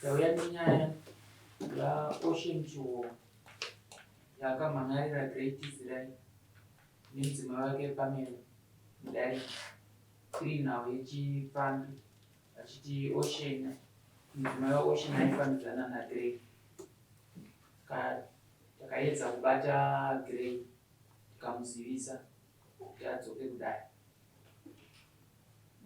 Ndauya nenyaya yaOcean Chiwowa yaakamhan'arira Great Israel nemudzimai wake Pamela Mudariki iri nhau yechipfambi vachiti Ocean mudzimai waOcean aifambidzana naGrey. Takaedza kubata Grey tikamuzivisa kuti adzoke kudare.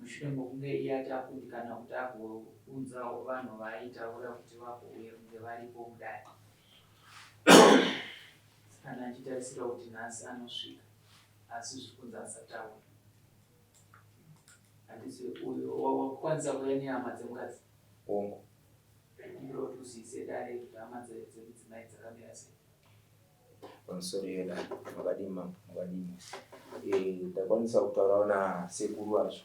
Mushure mokunge iye ati akundikana kuti agounza vanhu vaaitaura kuti vagouya kunge varipo mudare. Kana achitarisira kuti nhasi anosvika asi zviri kunzi asati auya. Handizive uyo wakukwanisa kuuya nehama dzemukadzi? Hongu. Ndikumbira kuti uzivise dare kuti hama dzemudzimai dzakamira sei. Pamusoro yeda makadii mambo makadii mose. Eh, ndakwanisa kutaurawo nasekuru vacho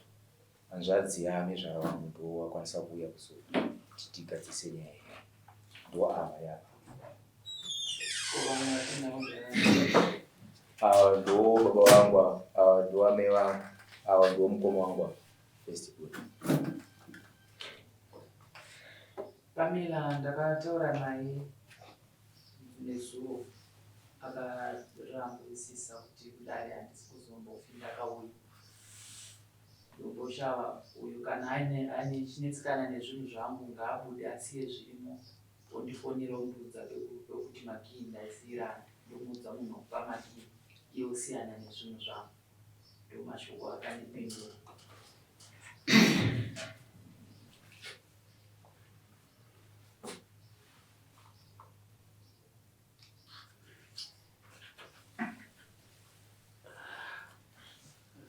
hanzvadzi yaamezvara vangu ndo wakwanisa kuuya kuzoti tigadzise nyaya iyi ndo ava yava ava ndo baba vangu ava ava ndo amai vangu ava ndo mukoma wangu ava first good Pamela ndakataura naye Nezuro akarambisisa kuti kudare handisi kuzombofi ndakauya. Domboshava uyu kana aine aine chinetsekana nezvinhu zvangu ngaabude asiye zvirimo ondifonera ondiudza pekuti makii ndaisiirana ndomuudza munhu wekupa makii iye osiyana nezvinhu zvangu. Ndomashoko akandipindura.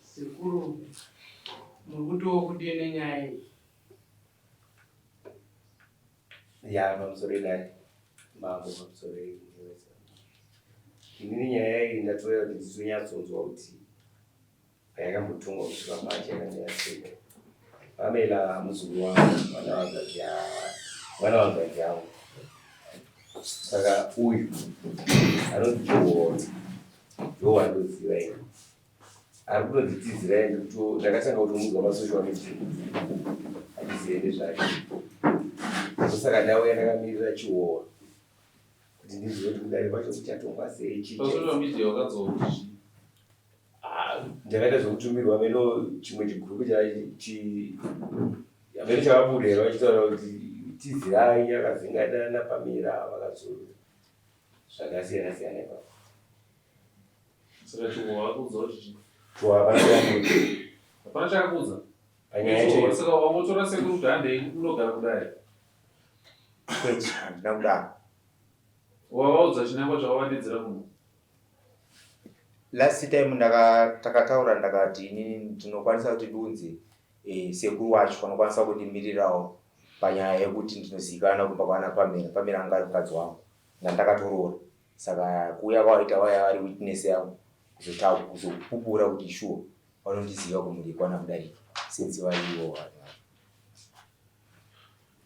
Sekuru muri kutiwo kudii nenyaya iyi? Ya pamusoro idai mambo pamusoro inini nyaya iyi ndatoya kuti ndizonyatsonzwa kuti Payakambotongwa kusvika pacho yakamira sei? Pamela muzukuru wangu mwana wanzvadzi mwana wanzvadzi yangu. Saka uyu anonzi Chiwori ndo wandoziva ini. Ari kutonditizira ini ndakatanga kutomunzwa pasocial media handizive nezvake. Ndosaka ndauya ndakamirira Chiwori kuti ndinzwe kuti kudare kwacho kuchatongwa sei chii. Pasocial media wakanzwa kuti chii? Ah, ndakaita zvekutumirwa meno chimwe chigurupu ameno chakabuda here vachitaura kuti tizirai akazingana napamira vakazuru zvakasiyana siyana ipapo saka chiwo akuudza kuti chii chiwo hapana chakakuudza hapana chakakuudza panyaya yacho saka wangotora sekuru kuti handei unogara kudai kwete handina kudaro wavaudza chinangwa chawavadedzera kuno Last time ndaka takataura ndakati inini ndinokwanisa kuti ndiunze eh, sekuru wacho vanokwanisa kundimirirawo panyaya yekuti ndinozivikanwa kumba kwana Pamela. Pamela anga ari mukadzi wangu ndandakatoroora saka kuuya kwawaita vaya vari witness yangu kuzotaura kuzopupura kuti sure vanondiziva kumhuri kwana Mudariki since variwo vanhu ava.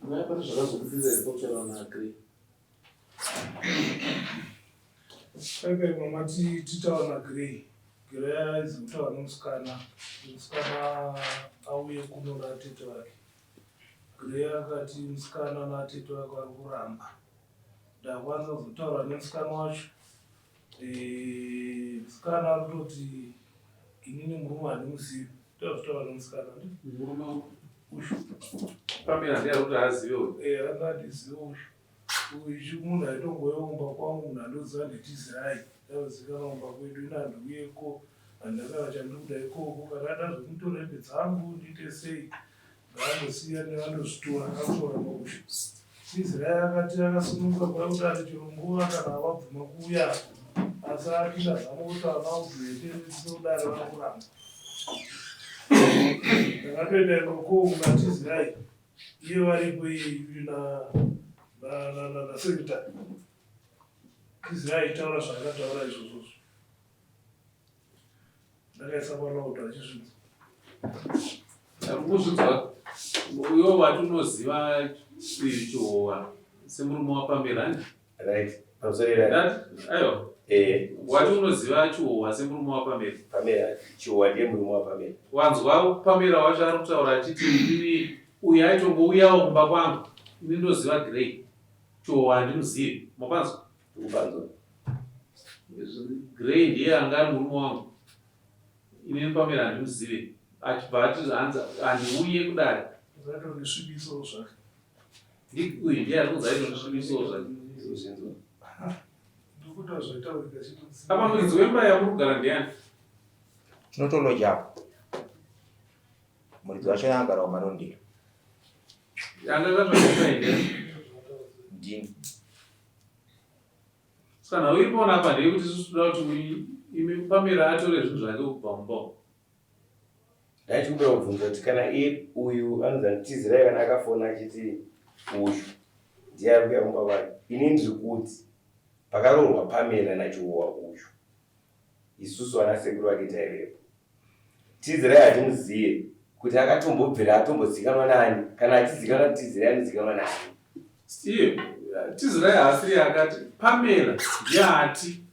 Amai pane zvakazokupinza here pakutaura naAgrey? Pepe mama titaura naGrey. Grey aizi kutaura nemusikana. Musikana auye kuno natete vake. Grey akati musikana natete vake vari kuramba. Ndakwanisa kuzotaura nemusikana wacho. Eh, musikana ari kutoti inini murume handimuzivi. Tazotaura nemusikana ndi? Murume ushu. Pamela ndiye ari kuti haazive uyu. Eh, angandizive ushu. Uyu munhu aitongouya kumba kwangu munhu andoziva ndetizirai ndanozikanwa kumba kwedu ini handiuyeko handina kana chandiri kuda ikoko kana ada zvekumutora hembe dzangu ndiite sei ngaandosiya ndandozvitora akatora mausho tizirai akati akasununguka kuda kuti ari chero nguva kana vabvuma kuuya asi apinda zamo kuti ana ubvete sodare vanokuramba ndakatoenda ikoko kuna tizirai Iye varipo iye na na na na, na secretary. Kizira aitaura zvaakataura izvozvo. Ndakaisa paloud achizvinzwa. Arikuzvinzwa uyo wati unoziva Chihowa semurume waPamela. Right. Pamusoro right. Aiwa. Eh. Wati unoziva Chihowa semurume waPamela. Pamela Chihowa ndiye murume waPamela. Wanzwa Pamela wacho ari kutaura achiti inini uyu aitongouyawo kumba kwangu. Ini ndoziva Grey. Chowa handimuzivi. Mapanzwa? Ndikupanzwa. Grey ndiye anga ari murume wangu. Inini Pamela handimuzive. Achibva ati hanzi handiuye kudare. Zvatondisvibisawo zvake. Uyu ndiye ari kunzi aitondisvibisawo zvake. Ndikuzvinzwa. Ndikuda zvaitaurika chitodzi. Apa muridzi wemba yamuri kugara ndiani? Tinotoloja apo. Muridzi wacho angara kumarondera. Anga akatsvaga imba ndiani? Ndini. Saka nhau iri pona apa ndeyekuti isusu toda kuti imi Pamela atore zvinhu zvake kubva mumba umu. Ndaichikumbira kubvunza kuti kana iye uyu anonzi anitizirai kana akafona achiti uyu ndiye ari kuuya kumba kwake. Ini ndiri kuti pakaroorwa Pamela naChihowa uyu isusu vana sekuru vake taivepo. Tizirai hatimuziye kuti akatombobvira atombozikanwa nani kana achizikanwa Tizirai anozikanwa nani. Steve, Tizirai haasiri akati Pamela ndiye ati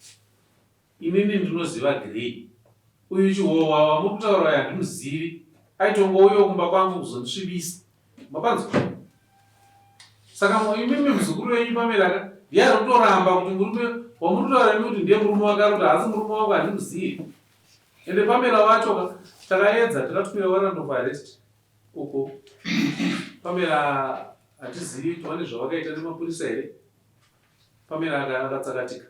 inini ndinoziva Grey. Uyu Chihowa wamuri kutaura uyu handimuzivi. Aitongouyawo kumba kwangu kuzondisvibisa. Mapanzwa? Saka imimi muzukuru wenyu Pamela ka ndiye ari kutoramba kuti murume wamuri kutaura imi kuti ndiye murume wake ari kuti haasi murume wangu handimuzivi. Ende Pamela wacho ka takaedza takatumira warrant of arrest uko Pamela hatizivi kuti vane zvavakaita nemapurisa here. Pamela akatsakatika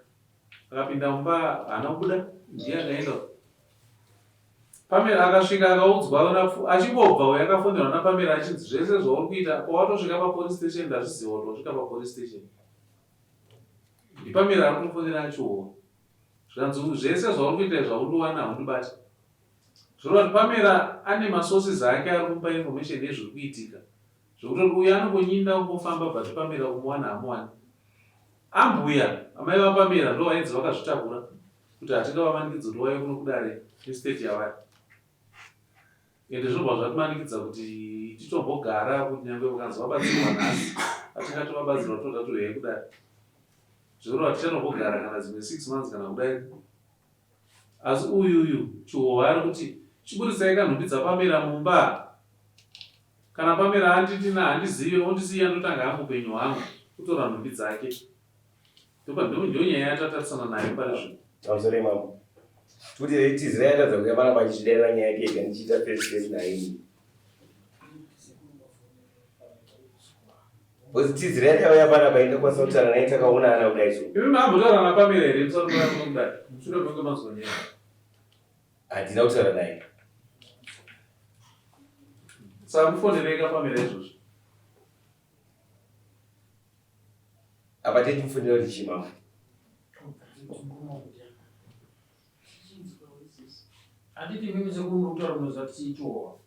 akapinda mumba haana kubuda ndiye akaenda Pamela akasvika akaudzwa achingobva uyo akafonerwa naPamela achinzi zvese zvauri kuita pawatosvika papolice station ndazviziva kuti wasvika papolice station ndiPamela ari kutofonera achihowa zvikanzi zvese zvauri kuita izvi haundiwana haundibati zvoreva kuti Pamela ane masources ake ari kumupa information yezviri kuitika zvekutoti uyo anongonyinda kungofamba but Pamela kumuwana hamuwani ambuya amai vaPamela ndo vainzi vakazvitakura kuti hatingavamanikidzi kuti vauye kuno kudare nestate yavari ende zvinobva zvatimanikidza kuti titombogara kuti nyangwe vakanzi vabatsirwa nhasi hatingatovabatsirwa toda touyai kudare zvoreva tichatombogara kana dzimwe 6 months kana kudai asi uyuyu chihohwa ari kuti chiburitsai kanhumbi dzapamera mumba kana pamera anditina handizive ondisiya ndotanga hangu upenyu hwangu kutora nhumbi dzake Ndonyaya yatatarisana nayo pari zvino. Pamusoro mambo. Kuti reitizira yatadza kuuya panapa achizvidairira nyaya yake ega ndichiita face to face naye ini. Because tizira yatauya panapa indakwanisa kutaura naye takaonana kudai so. Imi mambotaura naPamela here musati mauya kuno kudai? Mushure mekunge manzwa nyaya. Handina kutaura naye. Saka mufonerei kaPamela izvozvi. Apa tichimufunira kuti chii mama? Handiti imimi sekuru muri kutaura munoziva kuti chii chihowa.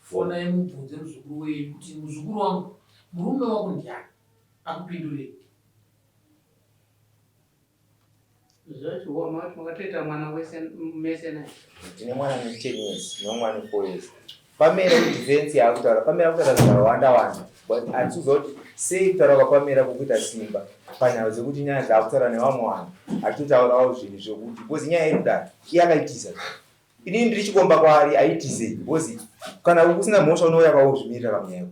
Fonai mubvunze muzukuru wenyu kuti muzukuru wangu murume wako ndiani akupindurei. Zvachihowa mati makatoita mwana wese mese naye. Tine mwana ane 10 years nemumwe ane 4 years. Pamela kudefense yaakutaura Pamela akutaura zvakawanda wanda but handisi kuziva kuti sei kutaura kwaPamela kukuita simba panhau dzekuti nyaya dzaakutaura nevamwe vanhu achitotaurawo zvinhu zvekuti because nyaya iri kudaro iye akaitisa inini ndiri chikomba kwaari aitizei because kana usina mhosva unouya kwauzvimirira kamunyaya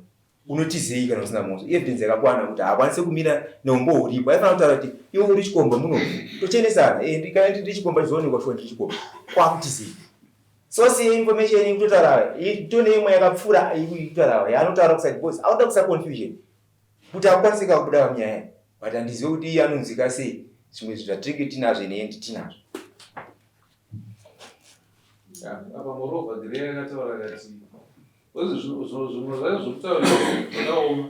Unotizei kana usina mhosva? Evidence yakakwana kuti haakwanise kumira neumbo huripo. Aifanira kutaura kuti iwe uri chikomba muno. Tochenesana. Eh, ndi kana ndiri chikomba chizoonekwa shuwa ndiri chikomba. Kwakutizei? Source yeinformation ikutotaura tone imwe yakapfuura ikutotaura yaanotaura kuside because auda kusa confusion kuti akwanise kakubuda panyaya but handizive kuti iye anonzwika sei zvimwe zvinhu zvatinenge tinazvo ineye nditinazvo. Apa moreover Grey akataura akati Zvimwe zvacho zvekutaura zvakaoma.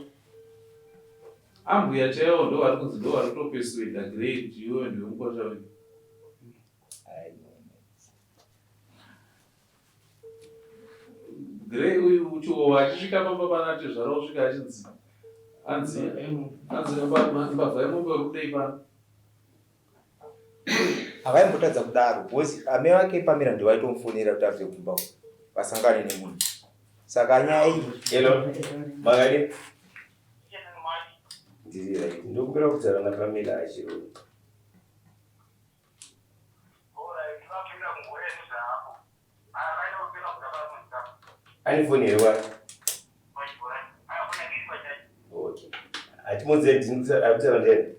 Ambuya chaivo ndo vari kunzi ndo vari kutopersuada Grey kuti iwewe ndiwe mukwasha wedu. Grey uyu uchiwowa achisvika pamba pana tezvara osvika achinzi anzi anzi mbavha yemombe uri kudei pano. Havaimbotadza kudaro because amai vake Pamela ndivo vaitomufonera kuti abve kumba uko vasangane nemunhu. Saka nyaya iyi Hello. Makadi? Ndiri right. Ndokumbira kutaura naPamela achiri. Ane foni here wani? Okay. Handimoziva ndiri ndiyani?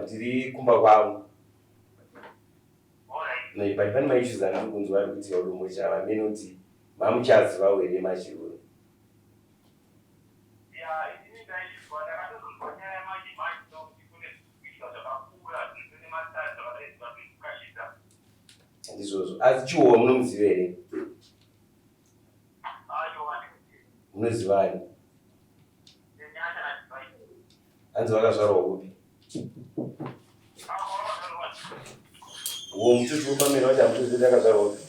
Ndiri kumba kwavo. But pane maissues andiri kunzwa ari kuitika kuDomboshava amene kuti mamuchazivawo here machiruro. Ndizvozvo. Asi Chihowa munomuziva here? Munoziva ani? Hanzi vakazvarwa kupi? Uwo mututu wepamene wacho hamutozivi kuti akazvarwa kupi?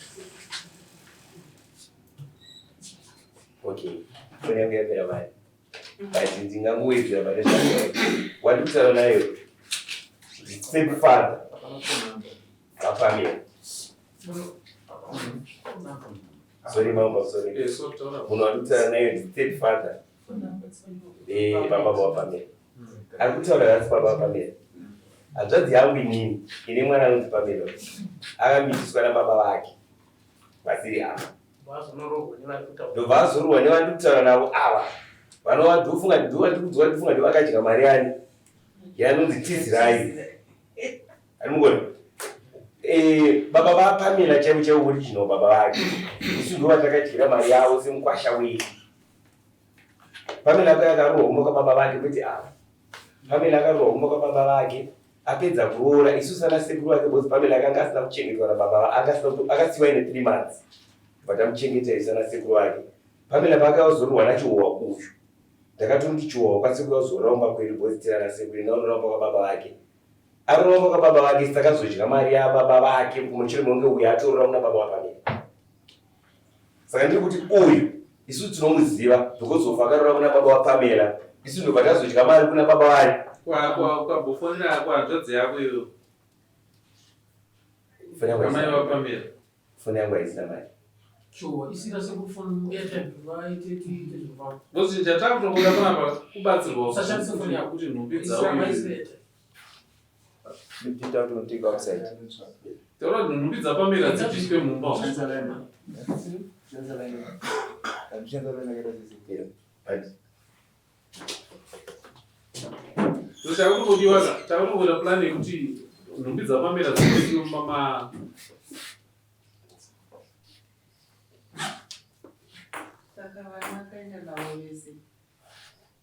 Okay, foni yangu yapera mari. But ndingangowedzera pane zvataura. Wandiri kutaura nayo step father vaPamela. Sorry mama, sorry. Eh, so taura. Munhu wandiri kutaura nayo ndi step father. Eh, baba vaPamela. Ari kutaura nhasi baba vaPamela. Hanzvadzi yangu inini ine mwana anonzi Pamela. Akamitiswa nababa vake vasiri ava. Ndobva azorohwa nevandiri kutaura navo ava. Vanova ndofunga ndovandiri kudzwa ndifunga ndovakadya mari yani yanonzi tizirai. Arimugona. Eh, baba vaPamela chaivo chaivo original baba vake. Isu ndovatakadyira mari yavo semukwasha wedu. Pamela akauya akarohwa kumba kwababa vake kwete ava. Pamela akarohwa kumba kwababa vake apedza kuroora isu sana sekuru vake because Pamela akanga asina kuchengetwa nababa akasiwa ine 3 months but tamuchengeta isu sana sekuru vake. Pamela paakazorohwa naChihowa uyu ndakatomuti Chihowa kwasekuru azoroora kumba kwedu because tiri ana sekuru enda unoraumba kwababa vake. Aroora kumba kwababa vake isu takazodya mari yababa vake mushure mekunge uyu atoroora kuna baba vaPamela. Saka ndiri kuti uyu isu tinomuziva because of akarora kuna baba waPamela isu ndobva tazodya mari kuna baba vari. Ukambofonera ako hanzvadzi yako iyoyo. Amai vaPamela. Foni yangu haisina mari. Sure, isina sekufoni airtime vaite tiite zvofamba. Because chatakutokuda panapa kubatsirwa Usashandise foni yako. kuti nhumbi Isina dzauyu. maisira airtime. Taura kuti nhumbi dzaPamela dzibviswe mumba umu. So chakutongodiwa ka takutongoita plan yekuti nhumbi dzaPamela dzibviswe mumba ma Saka vana vakaenda navo vese.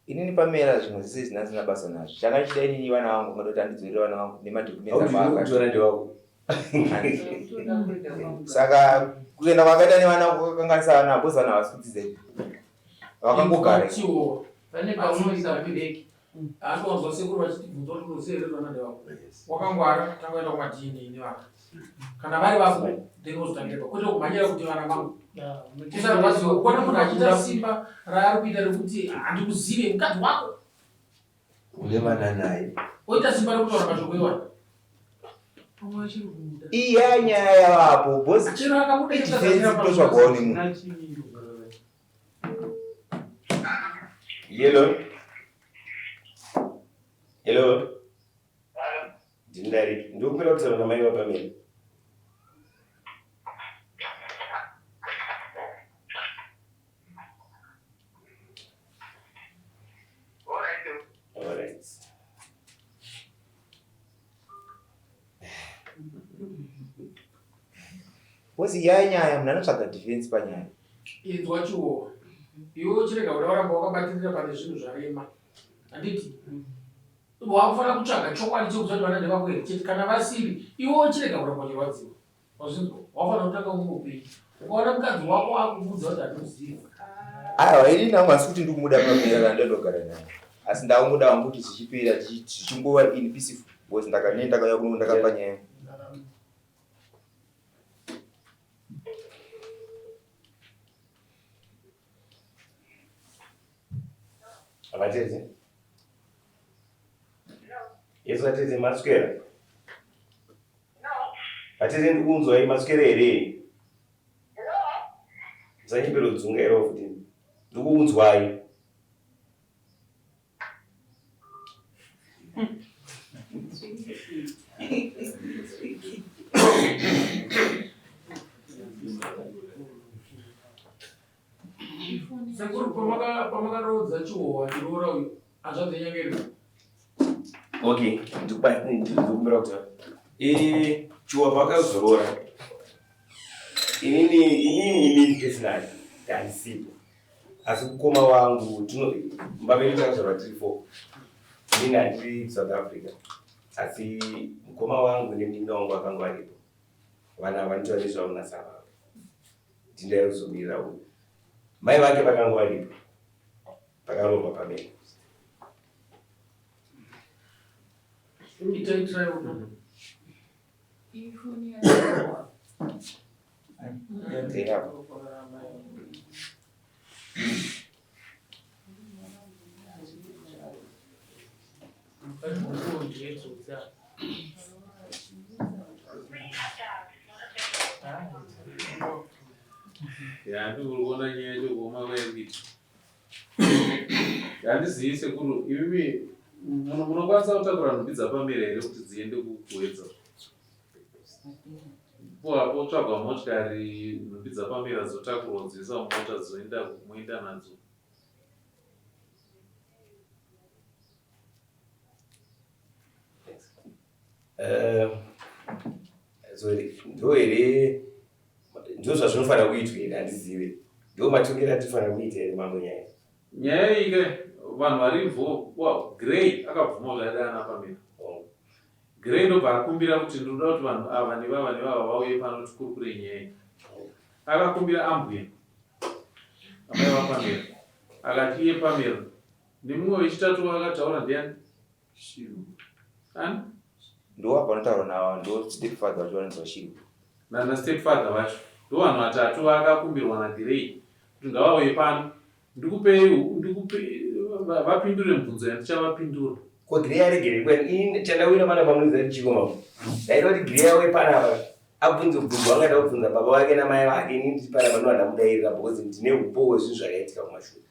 Inini Pamela zvimwe zvese izvi ndasina basa nazvo. Changa ndichida inini vana vangu ngada kuti andidzorere vana vangu nemadocuments anga akatora ndewako. Saka kuenda kwakaita nevana kwakakanganisa vana because vana havasi kudzidza ipi. Vakangogara. Chiwo. Pane paunoisa bheki. Asi wanzwa sekuru vachitibvunza kuti unoziva here vana ndevako. Wakangwara tangoenda kuma DNA nevana. Kana vari vako then wozotangira kwete kumhanyira kuti vana vangu. Usarwadziwa kuona munhu achiita simba raari kuita rekuti handikuzive mukadzi wako. Une vana naye. Oita simba rekutaura mashoko iwayo. Iya nyaya yavapo boss. Chero akabuda Idefense kutotsvagwawo nemunhu. Hello. Hello. Ndindariki. Ndikumbira kutaura namai vaPamela. Alright. Boss iya nyaya munhu anotsvaga defense panyaya. Inzwa chiwo. Iwe chirega kuda kuramba wakabatirira pane zvinhu zvarema. Handiti? Wakufanira kutsvaga chokwadi chekuziva kuti vana ndevako here chete. Kana vasiri, iwe chirega kuramba uchirwadziwa. Wazvinzwa? Wafanira kutanga umwe upenyu. Ukaona mukadzi wako akukuudza kuti handimuzivi. Aiwa ini nangu asi kuti ndikumuda Pamela kana ndodogara naye. Asi ndakungoda hangu kuti zvichipera tichingova in peaceful because ndakane ndakauya kuno ndakapa nyaya. Vatete. Yes, vatete maswera. Vatete ndikunzwai maswera here? Musanyepera kudzungairawo futi. Ndikuunzwai. Sekuru pamakaroodza Chihowa chiroora uyu hanzvadzi yenyu yanga iripo. Okay, ndikukumbira kuti eh Chihowa pakazoroora inini inini inini personally handisipo asi mukoma wangu tino mumba medu takazvarwa tiri four inini handiri South Africa asi mukoma wangu nemunin'ina wangu akanga varipo vana ava vanotaura nezvavo nasavavo ndindayozomirira uyu mai vake vakanga varipo pakaroorwa pamene Ya ndiri kuona nyaya yacho kuoma kwairi Handizivi sekuru imimi munokwanisa kutakura nhumbi dzapamira here kuti dziende kuwedza? Potsvagwa motikari nhumbi dzapamira dzotakurwa dzoiswa mumota dzoenda moenda nadzo. Sorry, ndo here ndo zvazvinofanira kuitwa here handizive ndo matongero atinofanira kuita here mambo nyaya nyaya iyi ke vanhu vari involved well grey akabvuma kuti aida ana pamira oh. grey ndobva akumbira kuti ndinoda kuti vanhu ava nevava nevava vauye pano tikurukure nyaya iyi oh. akakumbira ambuya amai vapamira akati iye pamira nemumwe wechitatu waakataura ndiani Ani? Ndiwo apa vanotaurwa navo ndiwo step father vacho vanonzi vashiri. Nana step father vacho ndo vanhu vatatu vakakumbirwa naGrey kuti ngavauye pano ndikupei ndikupe vapindure mibvunzo yandichavapindura. Ko Grey aregere kuya ini chandawira panapa munoziva kuti chiko mambo. Ndaida kuti Grey auye panapa abvunze mubvunzo waangada kubvunza baba vake namai vake ini ndiri panapa ndo handamudairira because ndine upo hwezvinhu zvakaitika kumashure.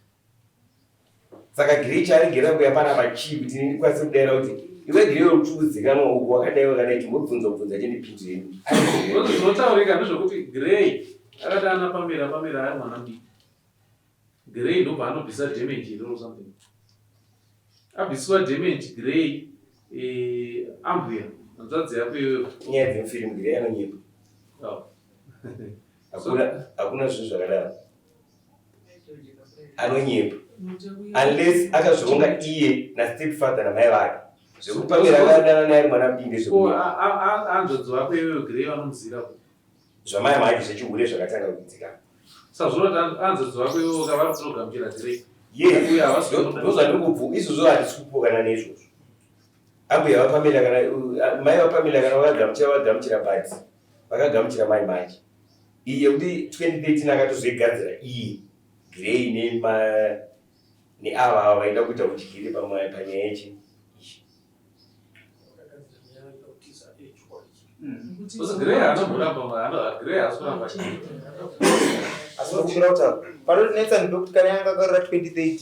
Saka Grey chaaregera kuya panapa chii kuti ini ndikwanise kudaira kuti iwe Grey uri kuzikanwa uku wakadai wakadai chimbobvunza kubvunza chindipindure. Zvinotaurika ndezvekuti Grey akati ana Pamela Pamela ari mwana mudiki. Grey ndobva anobvisa damage here or something. Abviswa damage Grey eh, ambuya hanzvadzi yako iyoyo. Nyaya dzemufirimu Grey anonyepa. Oh. Hakuna hakuna zvinhu zvakadaro. Anonyepa. Unless akazvironga iye na step father namai vake. Zvekuti Pamela akadana naye ari mwana mudiki ndezvekunyepa. Hanzvadzi vako iyoyo Grey vanomuzira ku. Zvamai manje zvechihure zvakatanga kuitika. Sazvinoti hanzvadzi vako iyoyo ka vari kutogamuchira Grey. Yes. Uye havasi kutoda. Ndozvandiri kubvu izvozvo hatisi kupokana neizvozvo. Ambuya vaPamela kana mai vaPamela kana vakagamuchira vagamuchira but vakagamuchira mai manje. Iyi yekuti 2013 akatozoigadzira iyi Grey nema neava ava vaida kuita udyire panyaya yechi Panotinetsa ndepekuti kana yanga akarora 2013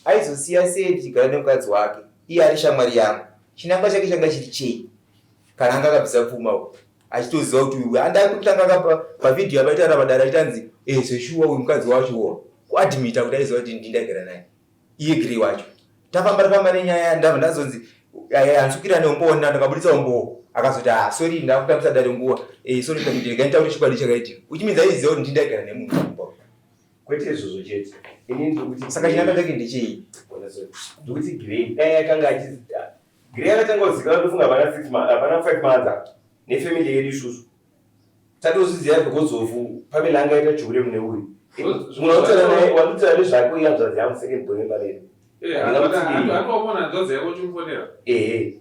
aizosiya sei ndichigara nemukadzi wake iye ari shamwari yangu chinangwa chake changa chiri chei kana anga akabvisa pfuma uku achitoziva kuti uyu andakutanga akapa pavhidhiyo apaitaura padare achitanzi eh zveshuwa uyu mukadzi wacho wo kuadmita kuti aiziva kuti ndindaigara naye iye grey wacho tafamba tafamba nenyaya ndabva ndazonzi handisi kukwira neumbowo ndakabuditsa umbowo akazoti ah sorry ndakutambisa dare nguva eh sorry ndega nditaure chokwadi chakaitika uchiminza aiziva kuti ndindaigara nemunhu kumba kwete izvozvo chete ini ndikuti saka chinangwa chake ndechei ndikuti grey dai akanga achi grey akatanga kuzikanwa ndofunga hapana 6 months hapana 5 months apa nefamily yedu isusu tatozviziva because of Pamela anga aita chihure mune uyu munhu watotaura naye watotaura nezvake uye hanzvadzi yangu second born pamela ehe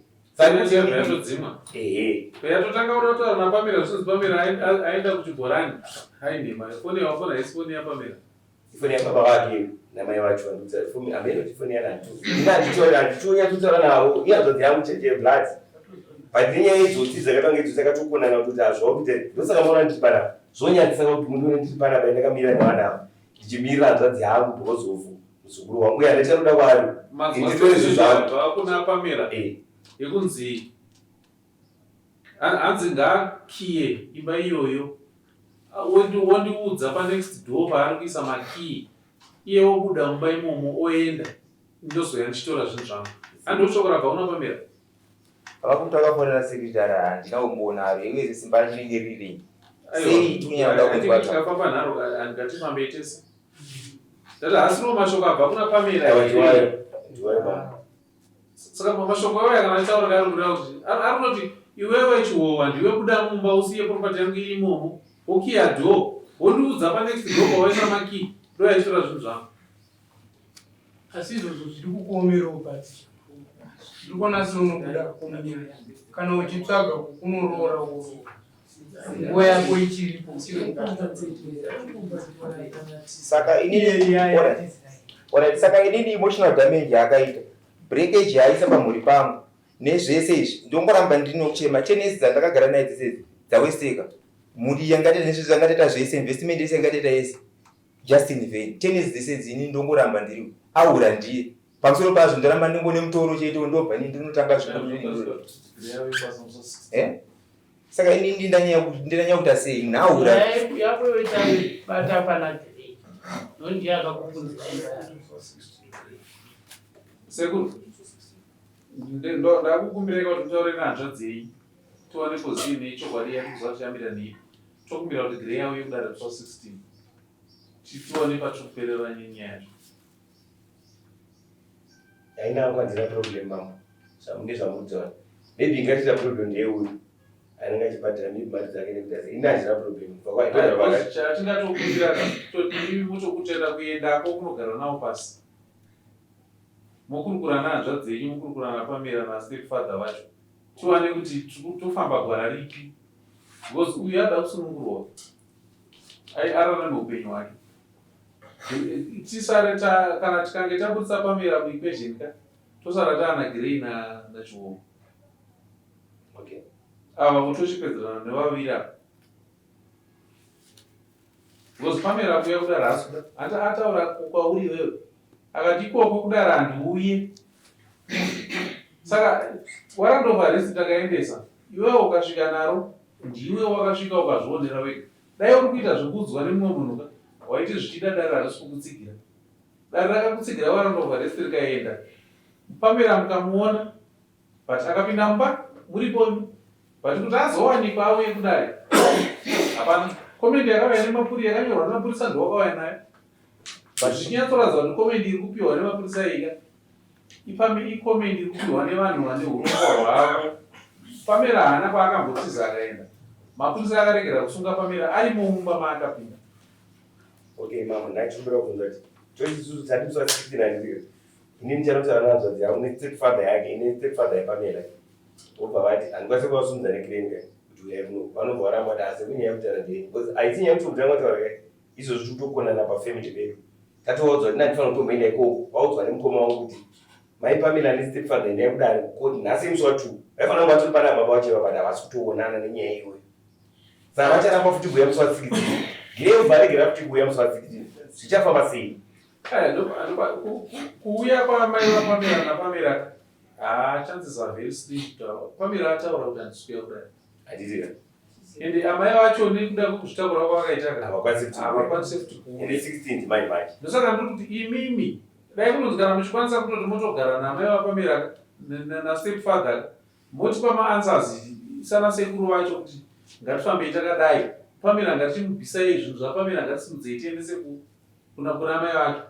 ehe yatotanga kuda kutaura napamela zvinzi pamela aenda kuchibhorani hainhema foni yawafona haisi foni yapamela ifoni yababa vake namai vacho vandudza hameno kuti ifoni yanani handitonyatsotaura navo ihanzvadzi yangu chete blood but nenyaya idzodzi dzakatanga idzo dzakatokonana kutoti hazvao kuita ndosaka maona ndiri panapa zvonyadzisa kuti mundione ndiri panapa ndakamira nevana ava ndichimirira hanzvadzi yangu because of muzukuru wangu uye handichanoda kwaari nditore zvinhu zvangu kuna Pamela eh. yekunzi hanzi ngaakiye imba iyoyo wondiudza panext door paari kuisa makiyi. Iye obuda mumba imomo oenda, ndozouya ndichitora zvinhu zvangu. Handiro shoko rabva kuna Pamela. Vakakuti vakafonera secretary handina kumboona aro iwe simba racho rinenge riri rei sei tikunyanya kuda kunzwa zva Tikafamba nharo ngatifambei tese. Ndati haasiriwo mashoko abva kuna Pamela Aiwa, here? ndiwayo. Ndiwayo baba. Saka mashoko ayo kana achitaura kari kureva kuti ari kutoti iwewe Chihowa ndiwe buda mumba usiye property yangu iri imomo wokiya door wondiudza panext door pawaisa makey ndoyaitora zvinhu zvangu. Asi izvozvo zviri kukuomerawo but ndiri kuona seunobuda kumira kana uchitsvaga kunoroora woroora nguva yako ichiripo uchiri Saka inini, alright, alright, saka inini emotional damage yaakaita, breakage yaaisa pamhuri pangu nezvese izvi ndongoramba ndinochema chenesi dzandakagara naye dzese idzi dzawesteka mhuri yangataita nezvese yangataita zvese investment yese yangataita yese just in vain tenesi dzese idzi ini ndongoramba ndiri ahura ndiye pamusoro pazvo ndoramba ndingone mutoro chete ndobva ini ndinotanga zvinhu eh? Saka ini ndinanyanya kuita sei munhu ahura yako yoita bata pana Grey nondiye akakupunzira imba yako. Sekuru, ndakukumbirai kuti mutaure nehanzvadzi yenyu tiwane position yechokwadi yatikuziva kuti yamira nei. Tokumbira kuti Grey auye kudare musi wa 16 tione patiri kuperera nenyaya yacho. Haina hangu handina problem mambo zvamunge zvamutaura maybe ingatiita problem ndeyeuyu anenge achibhadhara maybe mari dzake nekuti asi ini handina problem kubva kwa Chatingatokumbira toti imi motokutenda kuendako kunogara nawo pasi mokurukura nehanzvadzi dzenyu mokurukura naPamela nastepfather vacho tiwane kuti tofamba gwara ripi because uyu ada kusunungurwa ararame upenyu hwake. Tisare ta kana tikange tabudisa Pamela muequation ka tosara taana Grey na naChiwomo. Okay. Ava votochipedzerana nevaviri ava. Because Pamela kuya kudara haasi kuda. Ati ataura kwauri iwewe. Akati ikoko kudara handiuye. Saka warrant of arrest takaendesa. Iwewe ukasvika naro ndiwe wakasvika ukazvionera wega. Dai uri kuita zvekuudzwa nemumwe munhu ka waiti zvichida dare harisi kukutsigira. Dare rakakutsigira warrant of arrest rikaenda. Pamela mukamuona but akapinda mumba muripo imi but kuti azowanikwa auye kudare hapana. Comment yakauya nemapuri yakanyorwa nemapurisa ndowakauya nayo. But zvichinyatsoratidza kuti comment iri kupiwa nemapurisa iyi ka ipame icomment iri kupiwa nevanhu vane hurongwa hwavo. Pamela haana kwaakambotiza akaenda. Mapurisa akaregera kusunga Pamela arimo mumba maakapinda. Okay mama ndachikumbira kubvunza kuti toti isusu tati musi wa 16 handiti ini ndichanotaura nehanzvadzi yangu nestep father yake ine step father yaPamela vobva vati handikwanise kuvasumudza necrane kai kuti uyai kuno vanobva varamba kuti asi kunyaya yekutaura ndei because haisi nyaya yekuti kutanga kutaura kai izvozvi tiri kutokonana pafamily pedu tatowaudzwa kuti nandifanira kutomboenda ikoko vaudzwa nemukoma wangu kuti mai Pamela nestep father endai kudare kukoti nhasi musi wa 2 vaifanira kunge vatori pana baba vacho but havasi kutoonana nenyaya iyoyo saka vacharamba futi kuuya musi wa 16 Grey varegera futi kuuya musi wa 16 zvichafamba sei Aya, kuuya kwamai vaPamela naPamela haa chances are very slim kuti Pamela ataura kuti handisi kuuya kudai. Handiti ka Ende amai vacho nekuda kwekuzvitakura kwavakaita ka havakwanisi futi kuuya. havakwanisi futi kuuya. Ende 16 ndimai manje Ndosaka ndiri kuti imimi dai kunonzi kana muchikwanisa kutoti motogara naamai vaPamela nastep father motipa maanswers sana sekuru vacho kuti ngatifambei takadai Pamela ngatichimubvisai zvinhu zvaPamela ngatisimudzei tiendese kuna kuna amai vake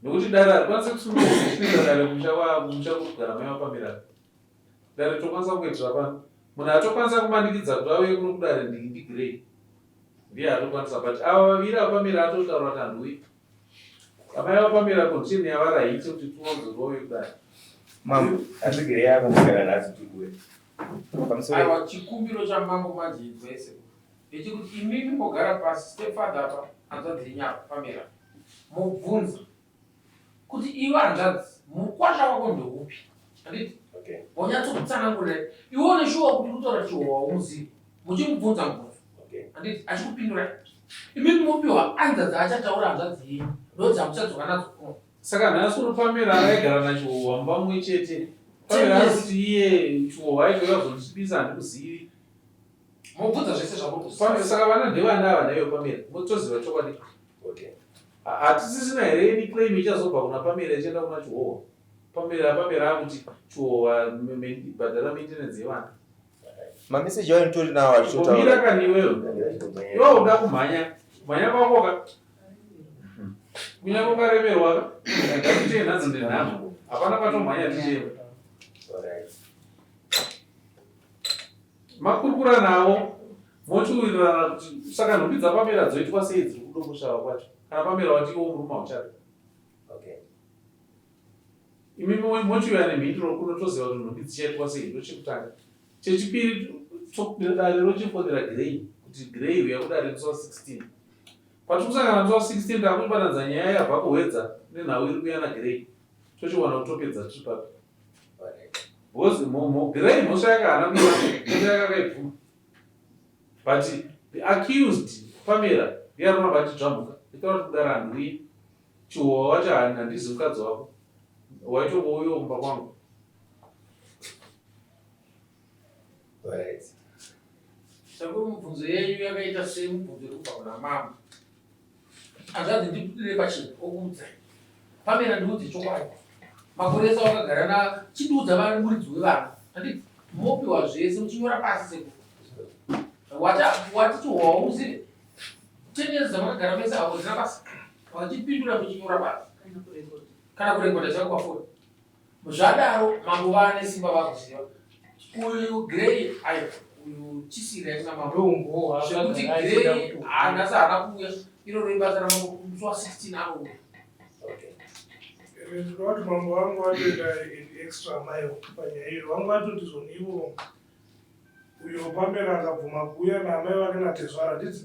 nekuti dare harikwanise kusunungurwa kuenda dare kumusha kumusha kugara mai vaPamela dare tokwanisa kuitira pano munhu atokwanisa kumanikidza kuti auye kuno kudare ndiGrey ndiye atokwanisa but ava vaviri vaPamela atotaura kuti handiuyi amai vaPamela condition yavari haiite kuti tiwanze vauye kudare. Mambo, asi Grey akungana nhasi tiri kuuya pamusoro Aiwa, chikumbiro chamambo manje inzwai sekuru ndechekuti imimi mogara pasi stepfather apa hanzvadzi yenyu apa Pamela mobvunza kuti iwe hanzvadzi mukwasha wako ndeupi handiti okay vonyatsokutsanangurira iwe une shuwa kuti uri kutaura Chihowa umuzivi muchimubvunza mubvunzo okay handiti achikupindurai imimi mopiwa anza dzaachataura hanzvadzi yenyu ndo dzamuchadzoka nadzo kuno. Saka nhasi uno Pamela aigara naChihowa mumba mumwe chete. Pamela ari kuti iye Chihowa aitouya kuzondisvibisa handikuzivi. Mobvunza zvese zvamuri Saka vana ndevana ava naiwe Pamela. Motoziva chokwadi. Okay. Hatisisina here any claim ichazobva kuna Pamela ichienda kuna Chihohwa? Pamela Pamela akuti Chihohwa bhadhara maintenance yevana. Mameseji ayo nditori nawo achitotaura. Mira kani iwewe. Iwe uda kumhanya. Kumhanya kwako ka. Kunyange ukaremerwa ka. Ngatiite nhadzo ndenhamo. Hapana patomhanya tichienda. Alright. Makurukura navo mochiwirirana kuti saka nhumbi dzaPamela dzoitwa sei dziri kudomboshava kwacho kana Pamela wati iwo murume hauchada. Okay. Imi mochiuya nemhinduro kuno toziva kuti nhumbi dzichaitwa sei ndochekutanga. Chechipiri dare rochifonera Grey kuti Grey uya kudare musi wa 16. Patiri kusangana musi wa 16 takuchibatanidza nyaya yabva kuHwedza nenhau iri kuuya naGrey tochiwana kuti topedza tiri papi. Because Grey mhosva yake haana kuiwana, mhosva yake akaibvuma. But the accused Pamela ndiye arikuramba achidzvamhuka. Itaura kuti kudara handiuyi. Chihowa wacho handizi mukadzi wako. Waitongouyawo kumba kwangu. Alright. Sekuru mubvunzo yenyu yakaita semubvunzo iri kubva kuna mambo. Hanzvadzi ndibudire pachena okuudzai. Pamela ndiudze chokwadi. Makore ese awakagara na chindiudza vana muridzi wevana. Handiti mopiwa zvese muchinyora pasi sekuru. Wati wati chihowa uzive. 10 years dzamakagara mese avo zina basa. Vachipindura muchinyora pasi. Kana kurekodha chako pafoni. Zvadaro mambo vane simba vakuziva uyu Grey ayo uyu chisiri achina mambo zvekuti Grey haanasi haana kuuya iroro ibasa ramambo musi wa 16 anouya. Ndinoda kuti mambo vangu vatoenda an extra mile panyaya iyo vangu vatoti zvoni ivo uyo Pamela akabvuma kuuya naamai vake natezvara handiti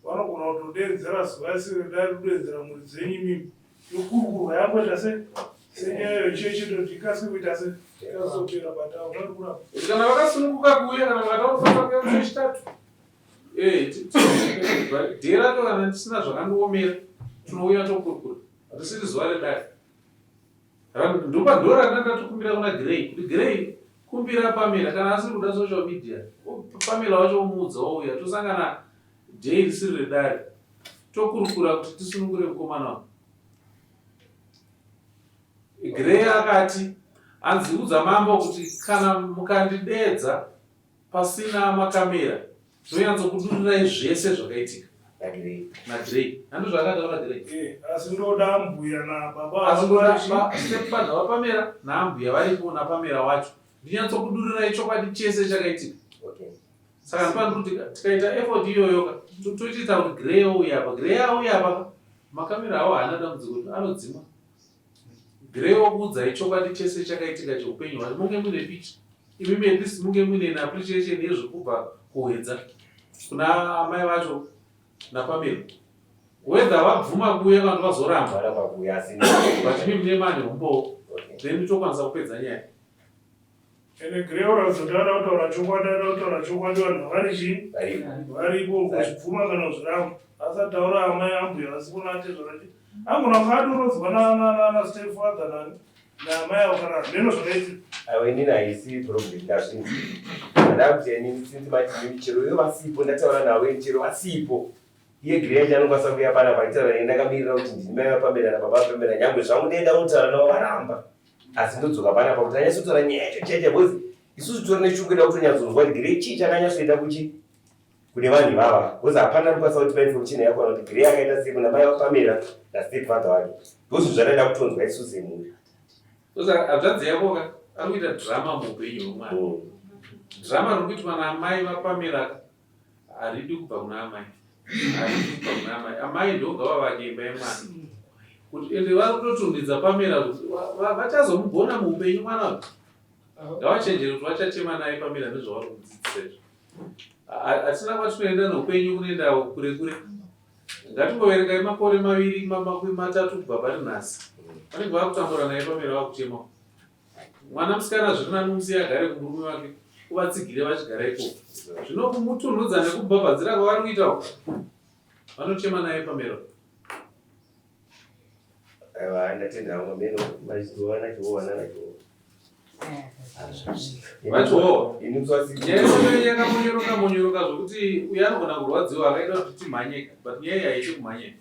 vanogona kutodeedzera zuva isiri dai kudeedzera mhuri dzenyu imimi yokurukurwa yangoita se senyaya yechechi toti ikasike kuita se ikasopera but hautari kurapa Kana vakasununguka kuuya kana vakada kufamba kuuya musi wechitatu eh, dhee racho kana tisina zvakandiomera tinouya tokurukura hatisiri zuva redare Ndopa ndoranda ndatokumbira kuna Grey kuti Grey kumbira Pamela kana asiri kuda social media Pamela wacho omuudza ouya tosangana day risiri redare tokurukura kuti tisunungure mukomana uyu. Grey akati hanzi udza mambo kuti kana mukandideedza Pasina makamera ndonyatsokudurirai zvese zvakaitika naGrey. Handi zvaakataura Grey. Eh, asi ndoda ambuya nababa Asi ndoda stepfather vaPamela naambuya varipo naPamela wacho. Ndinyatsokudurirai chokwadi chese chakaitika. Okay. Saka ndipani kuti tikaita effort iyoyo ka tochiita kuti Grey ouya apa. Grey auya apa ka makamera awo haana dambudziko kuti anodzima. Grey okuudzai chokwadi chese chakaitika cheupenyu hwake munge muine picture imimi at least munge muine an appreciation yezvekubva kuhwedza kuna amai vacho naPamela whether vabvuma kuuya kana vazoramba but imi mune mane umbowo then tokwanisa kupedza nyaya. Ende Grey uratidza kuti ada kutaura chokwadi ada kutaura chokwadi vanhu vari chii varipo kuzvibvuma kana kuzviramba asati taura amai ambuya vasipo natezvara chi angona kunge atorodzwa na stepfather nani naamai avo kana hameno zvakaitika. Aiwa inini haisi problem ndazvinzwa. Ndada kuti inini since mati mimi chero ivo vasipo ndataura navo ini chero vasipo iye Grey yacho anokwanisa kuuya panapa achitaura neni ndakamirira kuti ndini mai vaPamela nababa vaPamela nyangwe zvangu ndaenda kunotaura navo varamba asi ndodzoka panapa kuti anyatsotaura nyaya yacho chaicha because isusu tori neshungu ida kutonyatsonzwa kuti Grey chii chakanyatsoita kuchi kune vanhu ivava because hapana anokwanisa kutipa information yakwana kuti Grey akaita sei kuna mai vaPamela nastepfather wake ndozvinhu zvataida kutonzwa isusu semhuri. Saka hanzvadzi yako ka ari kuita drama muupenyu hwemwana. Drama riri kuitwa naamai vaPamela ka haridi kubva kuna amai. Haridi kubva kuna amai. Amai ndogava vake imba yemwana. Kuti ende vari kutotunhidza Pamela kuti vachazomugona muupenyu mwana uyu. Ngavachenjere kuti vachachema naye Pamela nezvavari kumudzidzisa izvi. Hatina kwatinoenda neupenyu kunoenda kure kure. Ngatingoverengai makore maviri matatu kubva pari nhasi. Vanenge vakutambura naye Pamela vakuchema. Mwana musikana zviri nani umusiye agare kumurume wake uvatsigire vachigara ikoko. Zvino kumutunhudza nekubhabhadzira kwavari kuita uku vanochema naye Pamela. Aiwa ndatenda hangu meno machizowana chiwowana nacho. Vachiwo nyaya yakamonyoroka monyoroka zvokuti uyo anogona kurwadziwa akaita kuti timhanyeka but nyaya iyi haiti kumhanyeka.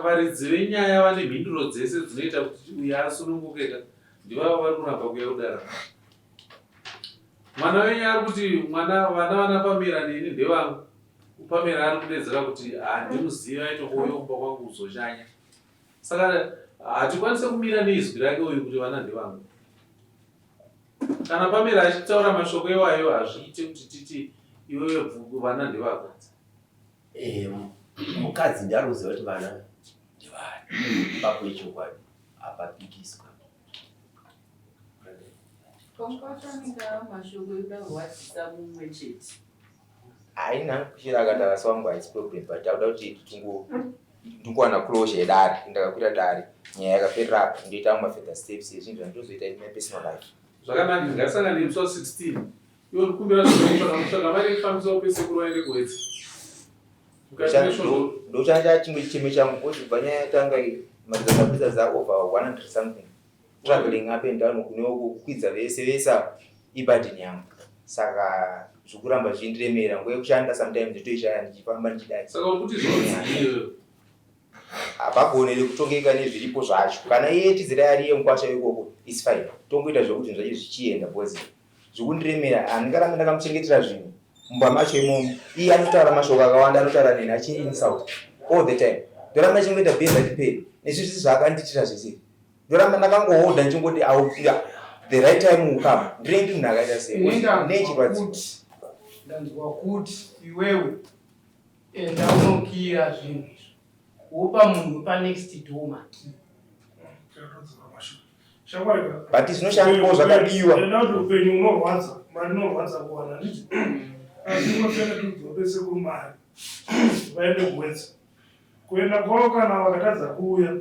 Varidzi venyaya vane mhinduro dzese dzinoita kuti uyo asunungukeka ndivavo vari kuramba kuya kudara. Mwana wenyu ari kuti mwana vana vana Pamela neni ndevangu. Pamela ari kudedzera kuti handimuzivi aitongouya kumba kwangu kuzoshanya. Saka hatikwanise kumira neizwi rake uyu kuti vana ndevangu. Kana Pamela achitaura mashoko iwayo hazviite kuti titi iwewe vana ndevako. Eh, mukadzi ndiye ari kuziva kuti vana ndevani. Ipapo ichokwadi hapapikiswa. Kwakwafanika mashoko ekuda kurwadzisa mumwe chete. Haina kuchira akati havasi wangu haisi problem but takuda kuti tingo ndikuwana closure yedare ndakakwira dare nyaya yakaperera apa ndoita amwe mafurther steps ezvinhu zvandinozoita in my personal life. Zvakanaka ngatisangane musi wa 16 iwe ndikumbira zvekutsvaka mutsvaka mari yekufambisa upe sekuru vaende kuwedza. Ndochanga chimwe chichemo changu because kubva nyaya yatanga iyi mari dzandabudisa dza over 100 something traveling up and down kune uko kukwidza vese vese ava iburden yangu saka zvikuramba zvichindiremera nguva yekushanda sometimes ndotoishaya ndichifamba ndichidai Saka uri kuti zvinonzi iwewe hapagonere kutongeka nezviripo zvacho kana iye tizira yari yemukwasha ikoko is fine tongoita zvekuti zvinhu zvacho zvichienda because zvikundiremera handingarambe ndakamuchengetera zvinhu mumba macho imomo iye anotaura mashoko akawanda anotaura neni achiinsult all the time ndoramba ndichingoita bear that pain nezvizvi zvaakandiitira zvese ndoramba ndakangohodha ndichingoti the right time will come ndinenge ndiri munhu akaita sei nechirwadziwa ndanzwa kuti iwewe enda unokiya zvinhu izvi wopa munhu panext door makii but zvinoshandwawo zvakabiwa enda kuti upenyu unorwadza mari inorwadza kuwana handiti asi unotenga tudzope sekuru mari vaende kuwedza Kuenda kwavo kana vakatadza kuuya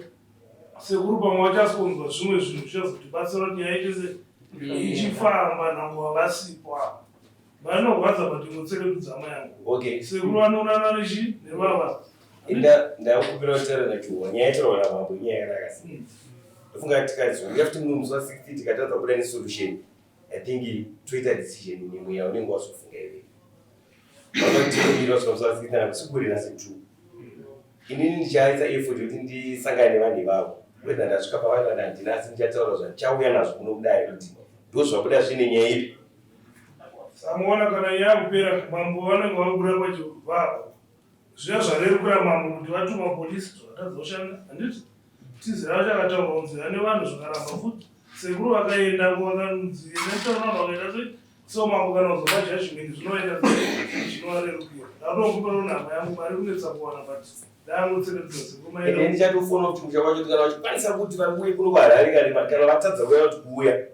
sekuru pamwe vachasonzwa zvimwe zvinhu zvichazotibatsira kuti nyaya iite se ichifamba nhango vasipo apa vanorwadza but inotserekudza amai yangu okay sekuru vanoonana nechi nevava inda ndakupira kutaura nachuwa nyaya yataurwa namambo inyaya yakanaka sei ndofunga tikazouya futi mumwe musi wa 60 tikatadza kubuda nesolution i think toita decision nemwe yaunenge wazofunga iwewe Inini ndichaisa effort yekuti ndisangane nevanhu ivavo whether ndasvika pavari kana handina asi ndichataura zvandichauya nazvo kuno kudare kuti ndozvabuda zvine nyaya ipi. Samuona kana nyaya yakupera mambo vanenge vabuda pachivava zviya zvarerukira mambo kuti vatuma polisi zvakatadza kushanda handiti tizira vacho akataura kunzi ane vanhu zvikaramba futi sekuru vakaenda vakanzi enda vanhu vakaita sei So mambo kana uzopa judgment zvinoenda zvinovarerukira. Ndatokupa namba yangu mari kunetsa kuwana but ndangotseredza sekuru maenda. Ende ndichatofona kuti musha wacho kana vachikwanisa kuti vari kuno kuHarare kana kana vatadza kuuya kuti kuuya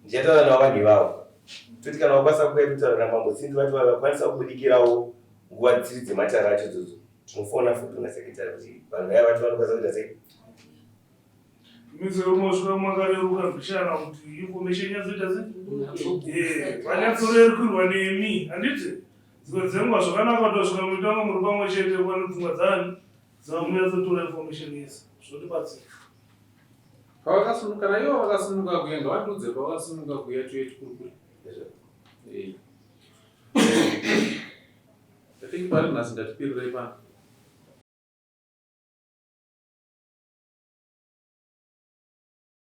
ndichataura navo vanhu ivavo. Toti kana vakwanisa kuuya totaura namambo Tsindi vati vakwanisa kubudikirawo nguva dziri dzematare acho idzodzo tinofona futi kuna secretary kuti vanhu vaya vati vanokwanisa kuita sei. Mizero mosvika makareruka mbichana kuti information yatsoita se eh, vanyatsorerukirwa nemi handiti dzimwe dzenguva zvakanaka kutosvika muitanga muri pamwe chete kuva nepfungwa dzani dzamunyatsotora information yese zvotibatsira pavakasununguka naivo vakasununguka kuya ngavatiudze pavakasununguka kuya tuye tikurukure eh. I think pari nhasi ndatipirirei pano.